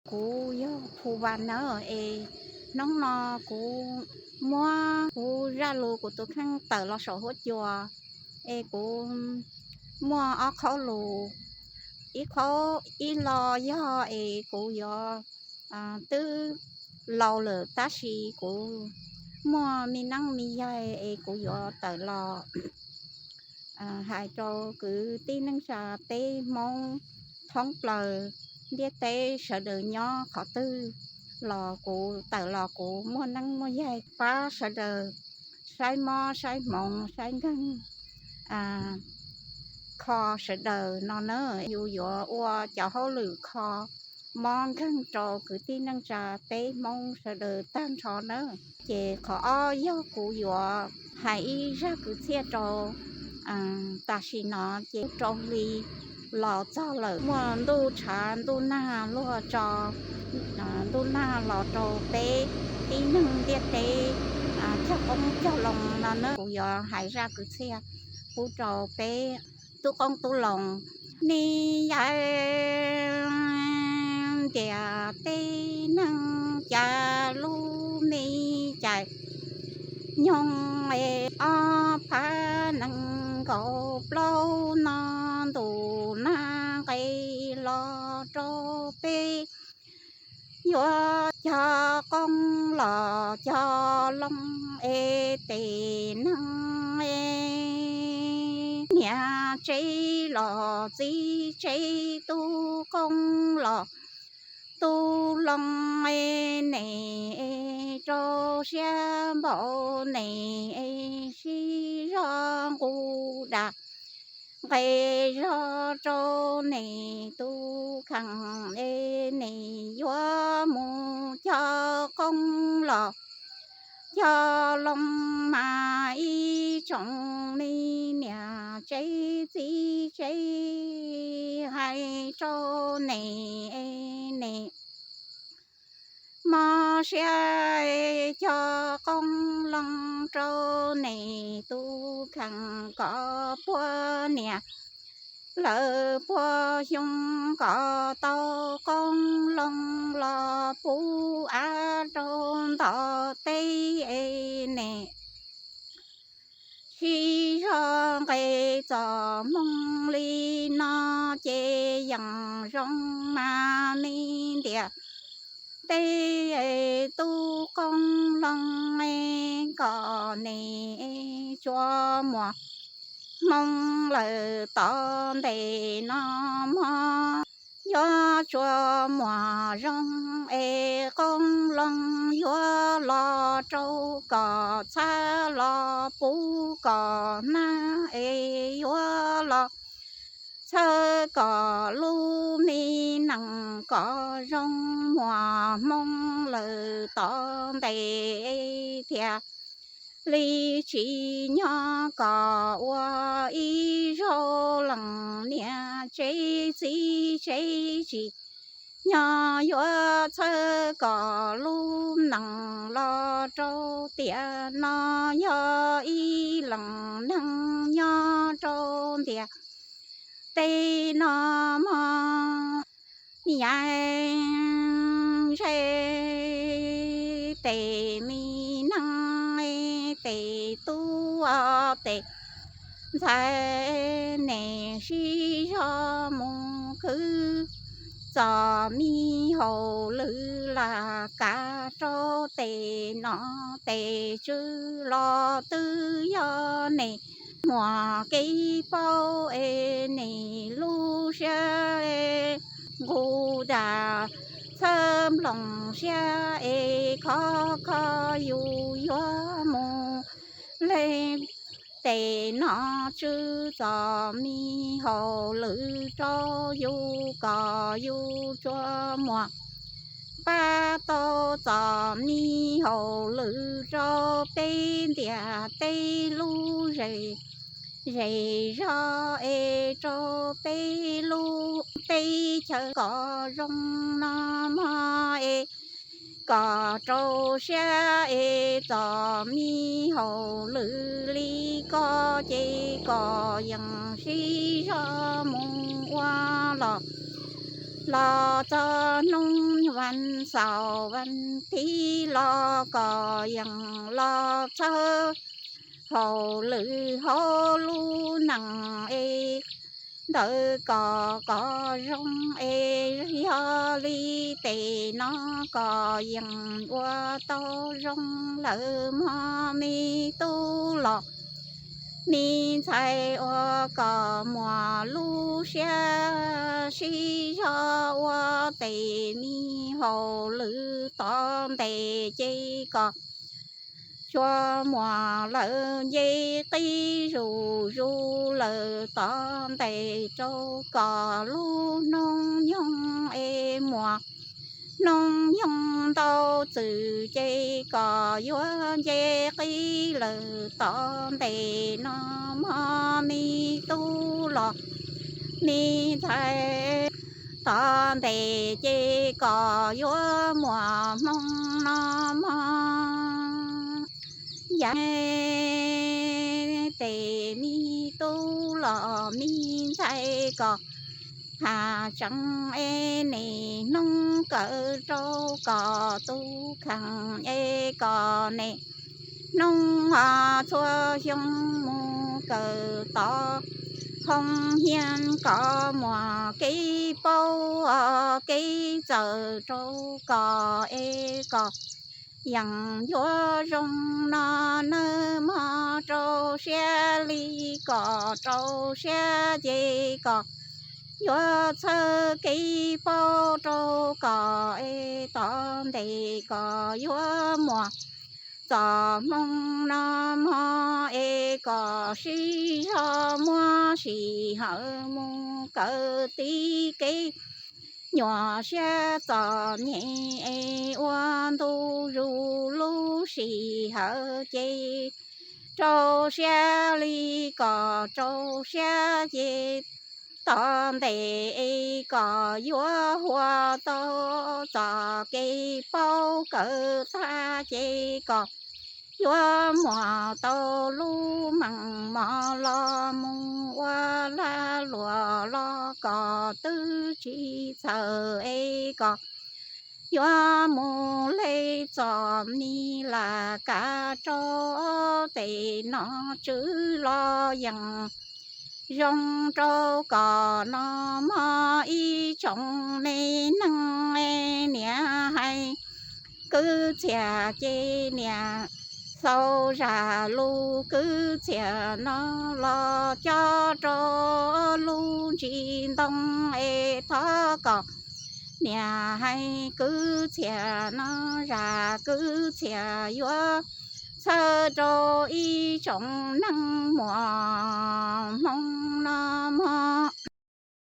Kuv yog Phu Vas na, es hnub no kuv muab kuv zaj lus kuv tus kheej tawm los saum huab cua, es kuv muaj ob qhaub lus, ib qhaub ib lo yog es kuv yuav, twb laus lawm tab sis kuv muaj me neej me yaig es kuv yuav tawm los hais rau kwv tij neej tsa peb Hmoob thoob plaws ntiaj teb sawv daws nyob qhov twg los kuv tawm los kuv muaj neej muaj yaig pab sawv daws saib mob saib hmoov saib nkeeg kho sawv daws no na. Yus yuav ua cov hauj lwm kho mob nkeeg rau kwv tij neej tsa peb Hmoob sawv daws tag nrho na. Ces qhov ob yog kuv yuav hais ib zaj kwv txhiaj rau tam sim no ces rau hli los txog lawm, muaj ntuj tshav ntuj nag luag tso ntuj nag los rau peb tib neeg ntiaj teb cog qoob cog loo no na. Kuv yuav hais zaj kwv txhiaj pub rau peb tub qoob tub loo. Me yaig ntiaj teb neeg cas lub me cai nyoog es ob phav nees nkaum plaub no ntuj nag nqis los rau peb yuav cog qoob los cog loo es tej neeg niam tsev los txiv tsev tub qoob los tub loo es nim rau siab npaum nim sib zog nqus dag nqes zog rau nim tus kheej es nim yuav mus cog qoob los cog loo mas ib tsoom me niam tsev txiv tsev hais rau nim es nim mob siab cog qoob loo rau nim tus kheej kom puag niam lawm puag xyoo kom tau qoob loo los pub av rau ntov teb es nim sib zog nqes txoj hmoo li no ces yeej zoo mas me ntiaj teb tub qoob loo kom nim tsuas muaj hmoo lawm tom ntej no mog. Yuav tsuas muaj zoo es qoob loo yuav los rau kom txhab los pub kom nag es yuav los txhawb kom lub me neej kom zoo muaj hmoo lawm tom ntej thiaj li tsis nyob kom ua ib zaug leej niam tsev txiv tsev tsis nyob yuav txhawb kom lub neej los rau tiam no yog ib leej neeg nyob rau ntiaj teb no mog. Yaim ze tes me neeg tes tub tes ntxhais nim sib zog mus khwv txoj me hauj lwm laj kam rau tes nom tes tswv los twb yog nim muaj kev paub es nim lub siab nqus dag txhawb nplooj siab es khov kho yus yuav mus le tes nom tswv txoj me hauj lwm rau yus kom yus tsuas muaj pab tau txoj me hauj lwm rau peb ntiaj teb lub zej zej zog es rau peb lub teb chaws kom zoo no mog es kom rau siab es txoj me hauj lwm li ko ces kom yeej sib zog mus ua los los txog hnub Vaj xaus vaj thib los kom yeem los txhawb hauj lwm hauv lub neej es ntawd kom kom zoo es yog li tej no kom yeem ua tau zoo lawm mog me tub los me ntxhais, ua kom muaj lub siab sib zog ua tej me hauj lwm tom ntej ces kom tsuas muaj lawm nce qib zuj zus lawm tom ntej rau kom lub hnub nyoog es muaj hnub nyoog ntau txwm ces kom yuav nce qib lawm tom ntej no mog me tub los me ntxhais, tom ntej ces kom yuav muaj hmoo no mog. Yam tej me tub los me ntxhais, kom hav tseem es niaj hnub kawm rau kom tus kheej es kom niaj hnub txhua xyoo mus kawm tom hoo hiav kom muaj kev paub kev txawj rau kom es kom yeej yuav zoo no nawb mog. Rau siab li kom rau siab ces kom yuav txhawb kev paub rau kom es tom ntej kom yuav muaj txoj hmoo no mog es kom sib zog muab sij hawm mus kawm tib kev nyuaj siab txom nyem es ua ntu zus lub sij hawm ces rau siab li kom rau siab ces tom ntej es kom yuav huaj tau txoj kev paub kawm tag ces kom yuav muaj tau lub meej mom los mus ua lag luam los kom twb tsis txhawj es kom yuav mus le txom nyem laj kab rau tej nom tswv los yeej zoo rau kom no mog ib tsoom me neeg. Niam hais kwv txhiaj ces niam xaus zaj lus kwv txhiaj no los cob rau lub ntsis ntoo es thov kom niam hais kwv txhiaj no zaj kwv txhiaj yuav txhawb rau ib tsoom neeg muaj